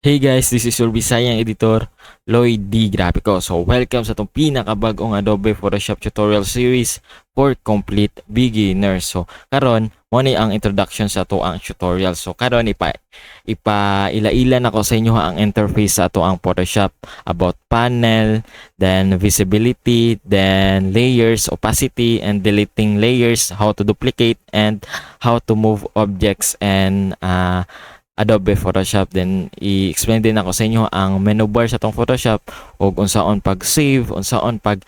Hey guys, this is your Bisayang editor, Lloyd D. Grapico. So, welcome sa atong pinakabagong Adobe Photoshop tutorial series for complete beginners. So, karon mao ni ang introduction sa atoang tutorial. So, karon ipa ila-ila nako sa inyo ang interface sa atoang Photoshop about panel, then visibility, then layers, opacity, and deleting layers, how to duplicate, and how to move objects and Adobe Photoshop. Then i-explain din nako sa inyo ang menu bar sa atong Photoshop ug unsaon pag-save, unsaon pag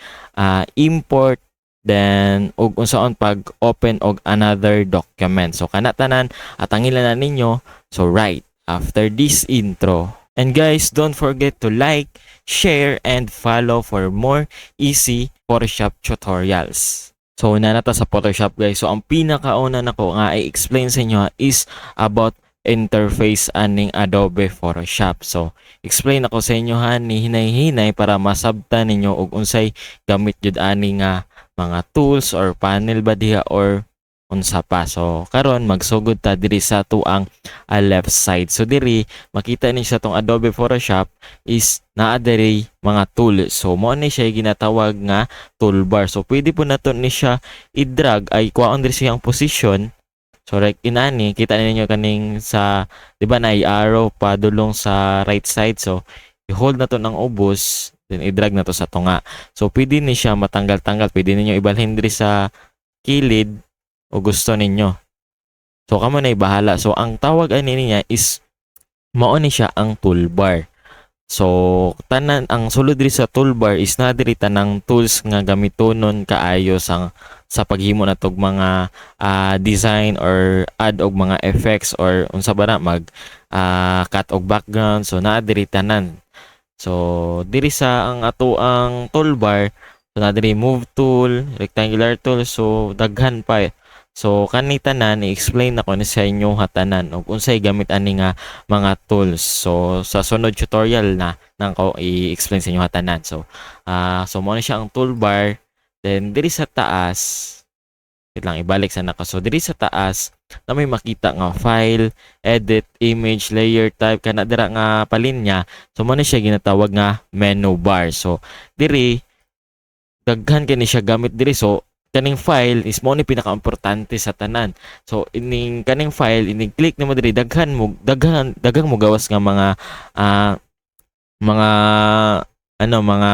import, then ug unsaon pag open og another document. So kana tanan atangilan na ninyo. So right after this intro. And guys, don't forget to like, share, and follow for more easy Photoshop tutorials. So naa na ta sa Photoshop, guys. So ang pinakauna nako nga i-explain sa inyo is about interface aning Adobe Photoshop. So, explain nako sa inyo ha ni hinay-hinay para masabtan ninyo og unsay gamit jud ani nga mga tools or panel ba diha or unsa pa. So, karon magsugod ta diri sa atoang left side. So, diri makita ni sa atong Adobe Photoshop is naa diri mga tools. So, mao ni siya ginatawag nga toolbar. So, pwede pod nato ni siya i-drag ay kuhaon diri siyang position. So like inani, kita ninyo kaning sa, 'di ba, na arrow padulong sa right side. So i-hold nato ng ubos, then i-drag nato sa tunga. So pwede ni siya matanggal-tanggal, pwede ninyo ibalhin diri sa kilid o gusto ninyo. So kamo na bahala. So ang tawag ani niya is mao ni siya ang toolbar. So tanan ang sulod diri sa toolbar is naa diri tanang tools nga gamitonon kaayo sa paghimo natog mga design or add og mga effects or unsa ba na mag cut og background. So naa diri tanan. So diri sa ang atoang toolbar, so naa diri move tool, rectangular tool, so daghan pa eh. So kani tanan i-explain nako ni sa inyo ha tanan og unsay gamit ani nga mga tools. So sa sunod tutorial na nang ko i-explain sa inyo ha tanan. So mao na siya ang toolbar. Then diri sa taas, wait lang, ibalik sa nako. So diri sa taas na may makita nga file, edit, image, layer, type, kana dira nga palinya. So mao na siya ginatawag nga menu bar. So diri daghan kini siya gamit diri. So kaning file is mao ni pinaka-importante sa tanan. So ining kaning file, ining click nimo diri, daghan mo daghan daghang mo gawas nga mga mga ano, mga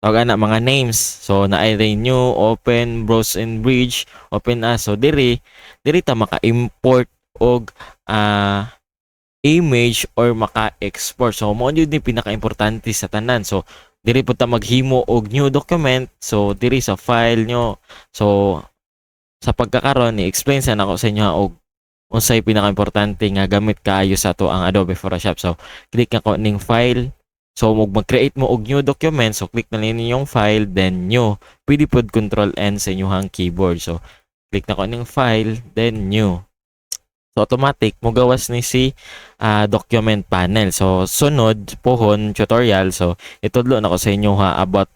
tawag ana, mga names. So naay new, open, browse and bridge, open as. So diri diri ta maka-import og image or maka-export. So mao jud ni pinaka-importante sa tanan. So diri pud ta maghimo og new document. So diri sa file nyo. So sa pagkakaron i-explain sa nako sa inyo og unsay pinaka-importante nga gamit kaayo sa atoang Adobe Photoshop. So click nako ning file. So mag-create mo og new document, so click na ninyo yung file, then new. Pwede pod Control N sa inyong keyboard. So click nako ning file, then new. So automatic mogawas ni si document panel. So sunod pohon tutorial, so itudlo nako sa inyo ha about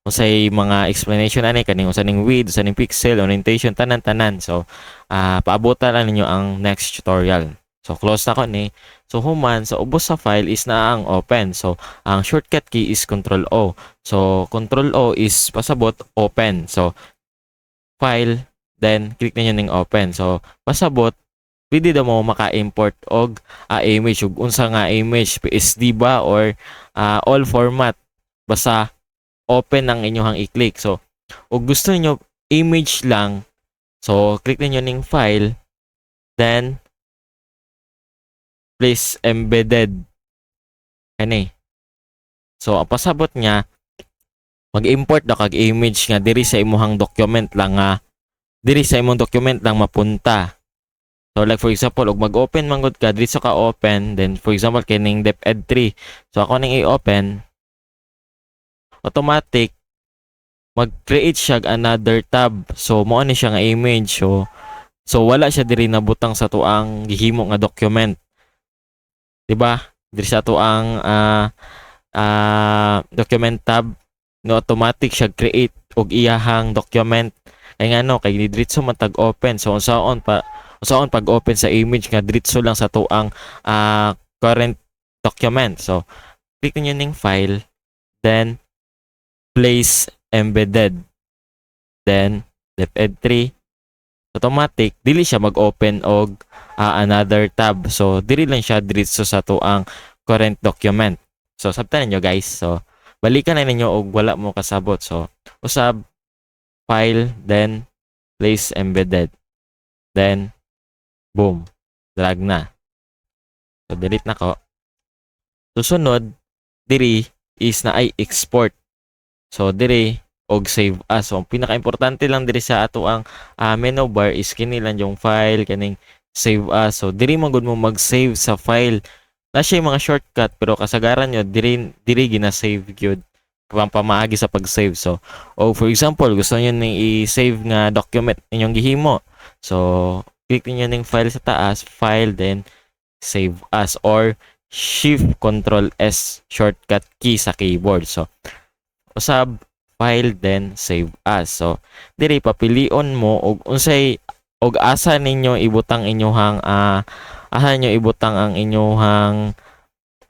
unsay mga explanation ani, kaning unsa ning width, unsa ning pixel, orientation, tanan-tanan. So paabutan lang ninyo ang next tutorial. So close nako ni. So human sa ubos sa file is naa ang open. So ang shortcut key is Control O. So Control O is pasabot open. So file, then click ninyo ning open. So pasabot pwede daw mo maka-import og image, ug unsa nga image, PSD ba or all format, basta open ang inyong i-click. So ug gusto niyo image lang, so click ninyo ning file, then place embedded kani. So ang pasabot niya, mag-import daw kag image nga diri sa imuhang document lang, nga diri sa imong document lang mapunta. So like for example, ug mag-open man gud ka, diri sa ka open, then for example kining DepEd 3. So ako ning i-open, automatic mag-create siya another tab. So mao ni siya nga image. So wala siya diri nabutang sa atoang gihimo nga document. 'Di ba? Diri sa atoang document tab, no, automatic siya create og iyahang document. Kay ngano? Kay diretso man tag open. So unsaon pa, unsaon pag open sa image nga diretso lang sa atoang current document. So click ninyo ning file, then place embedded, then DepEd 3. Automatic dili siya mag-open og another tab. So diri lang siya diretso sa atoang current document. So sabtan ninyo, guys. So balikan na ninyo og wala mo kasabot. So usab, file, then place embedded, then boom, drag na. So delete na ko. Susunod diri is naay export. So diri og save as. So ang pinaka-importante lang diri sa atoang menu bar is kini lang, yung file, kaning save as. So diri man gud mo mag-save sa file na siya yung mga shortcut, pero kasagaran nyo diri diri gina-save gyud pamaagi sa pag-save. So o for example, gusto niyo ning i-save nga document inyong gihimo. So click niyo ning file sa taas, file, then save as, or Shift Control S shortcut key sa keyboard. So usab, file, then save as. So diri papilion mo og unsay og asa ninyo ibutang inyuhang asa ninyo ibutang ang inyuhang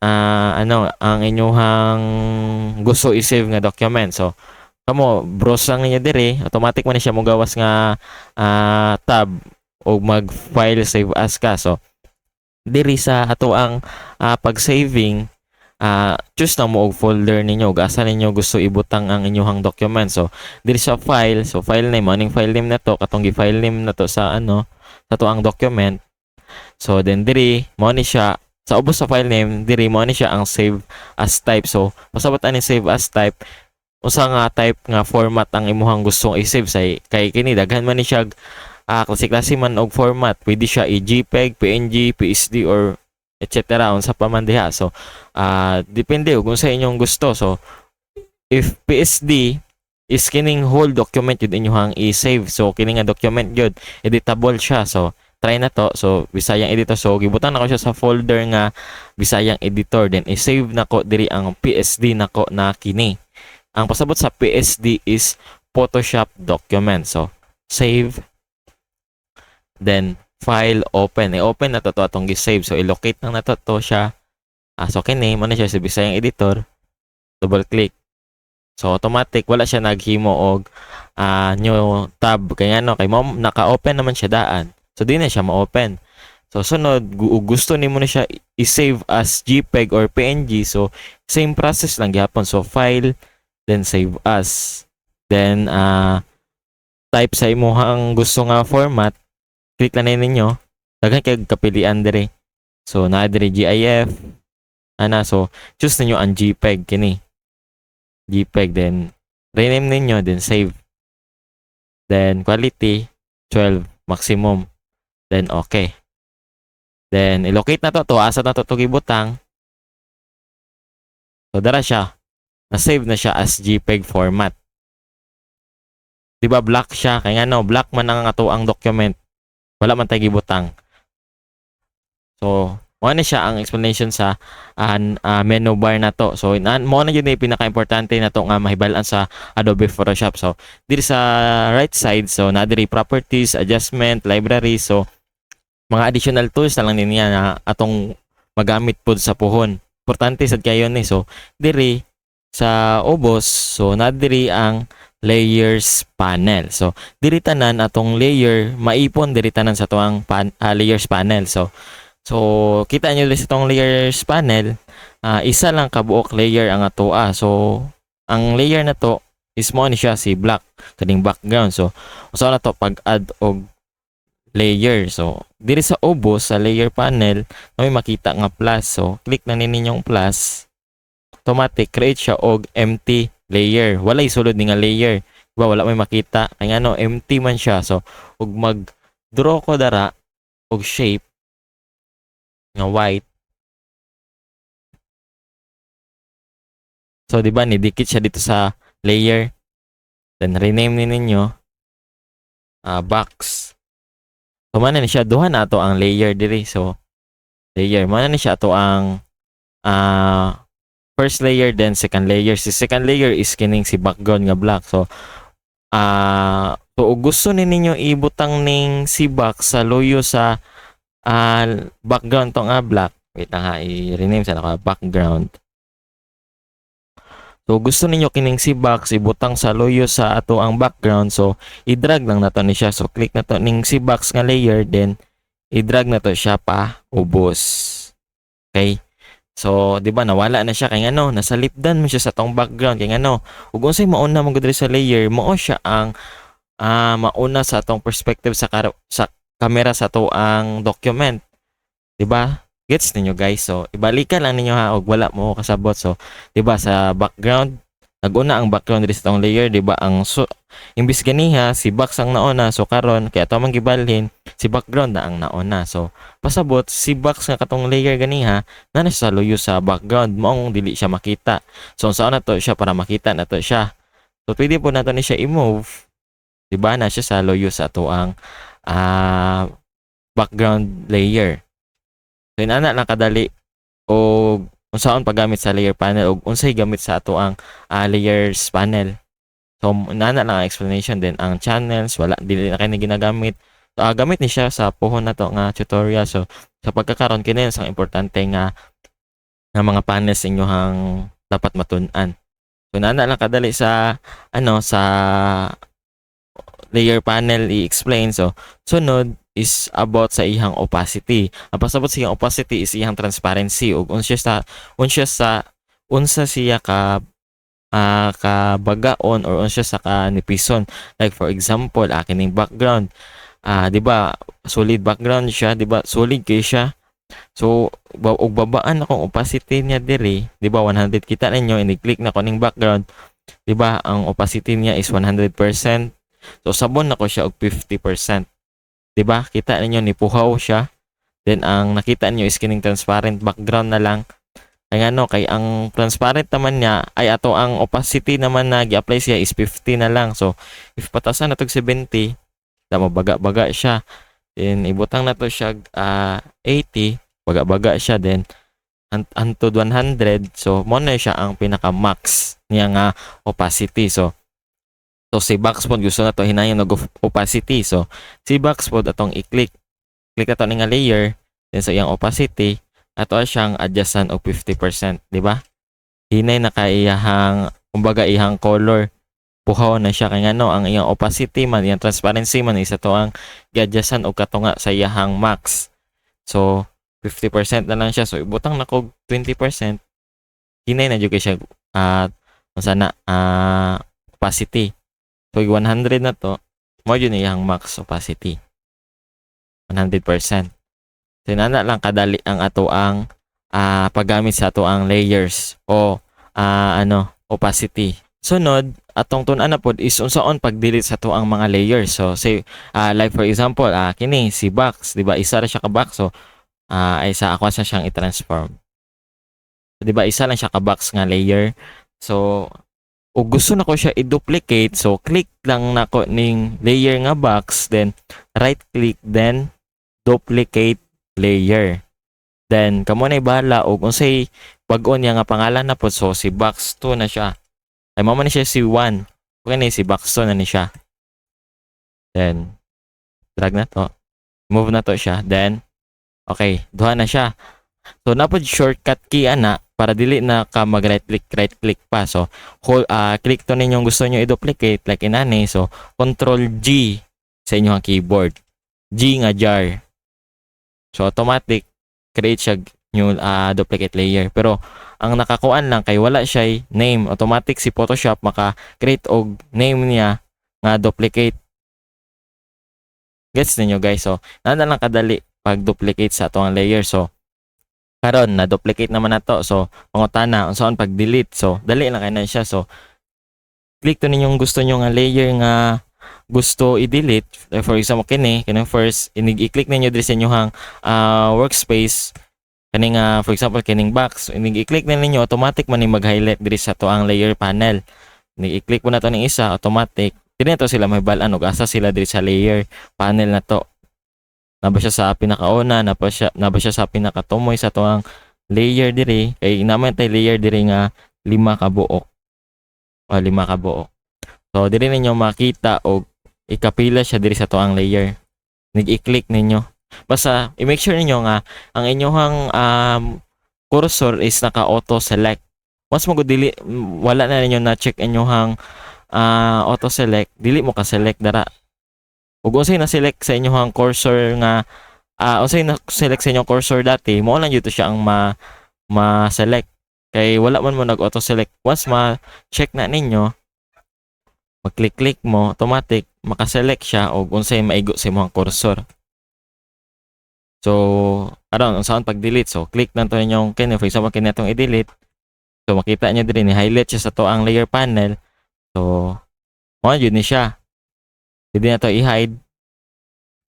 ano, ang inyuhang gusto i-save nga document. So kamo browse lang ninyo diri, automatic man ni siya mogawas nga tab og mag file, save as ka. So diri sa atoang pag-saving, choose na mo og folder ninyo ug asa ninyo gusto ibutang ang inyuhang document. So diri sa file, so file name, aning file name na to, katong gi-file name na to sa ano, sa atoang document. So then diri mo ni siya sa ubos sa file name, diri mo ni siya ang save as type. So pasabot ani save as type, unsa nga type nga format ang imuhang gustong i-save sa, kay kini daghan man ni siya klase-klase man og format. Pwede siya i-JPEG, PNG, PSD or etc., unsa pa man diha. So depende og unsa inyong gusto. So if PSD is kining whole document yun inyong i-save. So kini nga document yun editable siya. So try na to. So Bisayang editor. So gibutang nako siya sa folder nga Bisayang editor, then i-save nako diri ang PSD nako na kini. Ang pasabot sa PSD is Photoshop document. So save, then file, open. I-open na to atong gi-save. So i-locate lang na to siya. So kini mo na siya sa Bisayang editor. Double click. So automatic wala siya naghimo og new tab, kay ano, kay mo naka-open naman siya daan. So di na siya ma-open. So sunod, gusto nimo na siya i-save as JPEG or PNG. So same process lang gihapon. So file, then save as. Then type sa imuhang gusto nga format. Click lang na ninyo. Daghan kay kapilian diri. So naa diri GIF. Ana, so choose ninyo ang JPEG kini. JPEG, then rename ninyo, then save. Then quality 12 maximum. Then okay. Then i-locate na to asa na to gibutang. So dara siya. Na-save na siya as JPEG format. Di ba black siya? Kaya nga no, black man ang ato ang document. Wala man tay gibutang. So, mao na siya ang explanation sa menu bar na to. So, mao na yun yung pinaka-importante na to nga mahibal-an sa Adobe Photoshop. So, diri sa right side, so naa diri properties, adjustment, library. So, mga additional tools na lang din niya na atong magamit pod sa puhon. Importante sad kayo ni. So, diri sa ubos, so naa diri ang layers panel. So, diri tanan atong layer maipon diri tanan sa tuang layers panel. So kita niyo diri sa atong layers panel, isa lang kabuok layer ang atoa. So, ang layer na to is mo ni siya si black kaning background. So, usa na to pag-add og layer. So, diri sa ubos sa layer panel, may makita nga plus. So, click na ninyong plus. Automatic create siya og empty layer. Walay sulod ni nga layer. Diba, wala may makita. Kay ngano, empty man siya. So, ug mag-draw ko dara og shape nga white. So, di ba, nidikit siya dito sa layer. Then, rename ni ninyo box. So, mana ni siya, duha na ato ang layer diri. So, layer. Mana ni siya ato ang first layer, then second layer. Si second layer is kining si background nga black. So, so gusto ni ninyo ibutang ning si box sa luyo sa background to nga black. Wait lang ha, i-rename sa naka background. So gusto ninyo kining si box ibutang sa luyo sa ato ang background, so i-drag lang nato ni siya. So click na to ning si box nga layer, then i-drag na to siya pa ubos. Okay? So, di ba nawala na siya kay ngano, nasa lipdan mo siya sa tong background kay ngano. Ug unsay mauna mo diri sa layer, mao siya ang mauna sa atong perspective sa camera sa ato ang document. Di ba? Gets ninyo, guys? So, ibalikan lang ninyo ha og wala mo kasabot. So, di ba sa background, naguna ang background diri sa atong layer, di ba? Ang so, imbis ganiha si box ang nauna. So karon kay ato man gibalhin, si background na ang nauna. So, pasabot si box nga katong layer ganiha na nasa luyo sa background, maong dili siya makita. So, unsaon na to siya para makita na to siya? So, pwede po nato ni siya i-move. Di ba na siya sa luyo sa ato ang background layer. So inana lang kadali o unsaon paggamit sa layer panel ug unsay gamit sa ato ang layers panel. So inana lang ang explanation. Then ang channels, wala, dili na kay ni ginagamit. So, gamit ni siya sa puhon na to nga tutorial. So sa pagkakaron, kini ang importante nga nga mga panels inyohang dapat matun-an. So inana lang kadali sa ano, sa layer panel i-explain. So sunod is about sa iyang opacity. Ang pasabot sa iyang opacity is iyang transparency ug unsa sa unsa siya ka kabagaon or unsa sa kanipison. Like for example, kining background. Di ba solid background siya, di ba? Solid kay siya. So, og babaan akong opacity niya diri, di ba 100, kita ninyo, ini-click na ko ning background, di ba? Ang opacity niya is 100%. So, sabon nako siya og 50%. 'Di ba? Kita ninyo ni puhaw siya. Then ang nakita niyo is kining transparent background na lang. Kay ano, kay ang transparent naman niya ay ato ang opacity naman na gi-apply siya is 50 na lang. So if patasan na tog 70, da mabaga-baga siya. Then ibutang na to siya 80, baga-baga siya, then hantod 100. So mo na siya ang pinaka max niya nga opacity. So si box pod gusto na to hinayon og opacity. So si box pod atong i-click. Click ato ni nga layer, then sa iyang opacity ato siyang adjustan og 50%, di ba? Hinay na kay iyahang, kumbaga, iyang color, puhaw na siya kay ngano ang iyang opacity man, iyang transparency man isa to ang gi-adjustan og katunga sa iyahang max. So 50% na lang siya. So ibutang na kog 20%, hinay na jud kay siya unsa na opacity. So 100 na to, mo jud iyang max opacity. 100%. So inana lang kadali ang ato ang paggamit sa ato ang layers o ano, opacity. Sunod, atong tun-an na pod is unsaon pag-delete sa ato ang mga layers. So say like for example, kini si box, di ba? Isa ra siya ka box. So ay sa ako sa siyang i-transform. So, di ba isa lang siya ka box nga layer. So ug gusto nako siya i-duplicate, so click lang nako ning layer nga box, then right click, then duplicate layer. Then kamo na bahala og unsay bag-o niya nga pangalan na pod. So si box 2 na siya. Ay, mao man ni siya si 1. Okay ni si box 2 na ni siya. Then drag na to. Move na to siya. Then okay, duha na siya. So napod shortcut key ana para dili na ka mag right click, right click pa. So hold, click to ninyong gusto niyo i-duplicate, like inani. So Control G sa inyong keyboard. G nga jar. So automatic create siya new duplicate layer. Pero ang nakakuan lang kay wala siya name. Automatic si Photoshop maka-create og name niya nga duplicate. Gets ninyo, guys? So nana lang kadali pag-duplicate sa atong layer. So karon na duplicate naman na to. So pangutana, unsaon pag-delete? So dali lang kay na siya. So click to ninyong gusto nyo nga layer nga gusto i-delete. Like for example, kini kini first, inig i-click ninyo diri sa inyong workspace kani nga, for example, kining box. So, inig i-click na ninyo, automatic man ni mag-highlight diri sa to ang layer panel. Inig i-click mo na to ning isa, automatic dili na to sila mahibal-an og asa sila diri sa layer panel na to. Naba siya sa pinakauna, naba siya sa pinakatumoy sa to ang layer diri, kay naman tay layer diri nga lima ka buok o lima ka buok. So diri ninyo makita og ikapila siya diri sa to ang layer. Nig i-click ninyo. Basta i-make sure ninyo nga ang inyong cursor is naka auto select. Once mo dili, wala na ninyo na check inyong auto select, dili mo ka select dara. Ug unsay na select sa inyong cursor nga unsay na select sa inyong cursor dati, mao lang jud to siya ang ma ma-select kay wala man mo nag auto select. Once ma-check na ninyo, mag-click-click mo, automatic maka-select siya og unsay maigo sa imong cursor. So aron unsaon pag-delete? So click lang to ninyong kini, for example, kini atong i-delete. So makita niyo diri, ni highlight siya sa to ang layer panel. So mao jud ni siya. Pwede na to i-hide.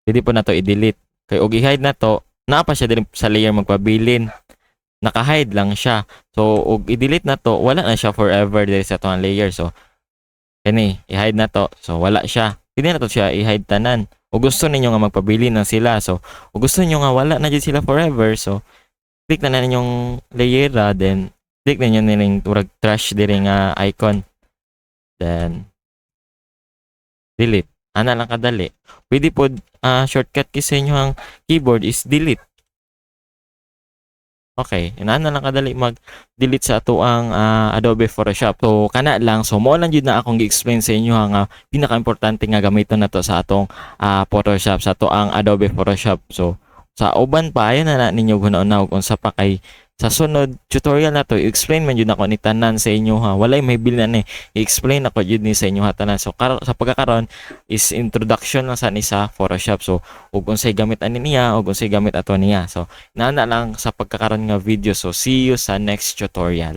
Pwede po na to i-delete. Kay og i-hide na to, naa pa siya diri sa layer magpabilin. Naka-hide lang siya. So og i-delete na to, wala na siya forever diri sa atoang layer. So kini, i-hide na to. So wala siya. Pwede na to siya i-hide tanan. O gusto ninyo nga magpabilin na sila. So o gusto niyo nga wala na jud sila forever. So click na na ninyong layer ra, then click ninyo nining turag trash diri nga icon. Then delete. Ana lang kadali. Pwede pod shortcut key sa inyong keyboard is delete. Okay, inana lang kadali mag-delete sa atoang Adobe Photoshop. So kana lang. So mao lang jud na akong gi-explain sa inyo nga pinaka-importante nga gamiton nato sa atong Photoshop, sa atoang Adobe Photoshop. So sa uban pa, ayo na na ninyo huna-huna og unsa pa kay sa sunod tutorial na to, i-explain man jud ako ni tanan sa inyo ha. Walay may bilin ni. I-explain ako jud ni sa inyo ha tanan. So sa pagkakaron is introduction lang sa ni sa Photoshop. So ug unsay gamit ani niya ug unsay gamit ato niya. So nana lang sa pagkakaron nga video. So see you sa next tutorial.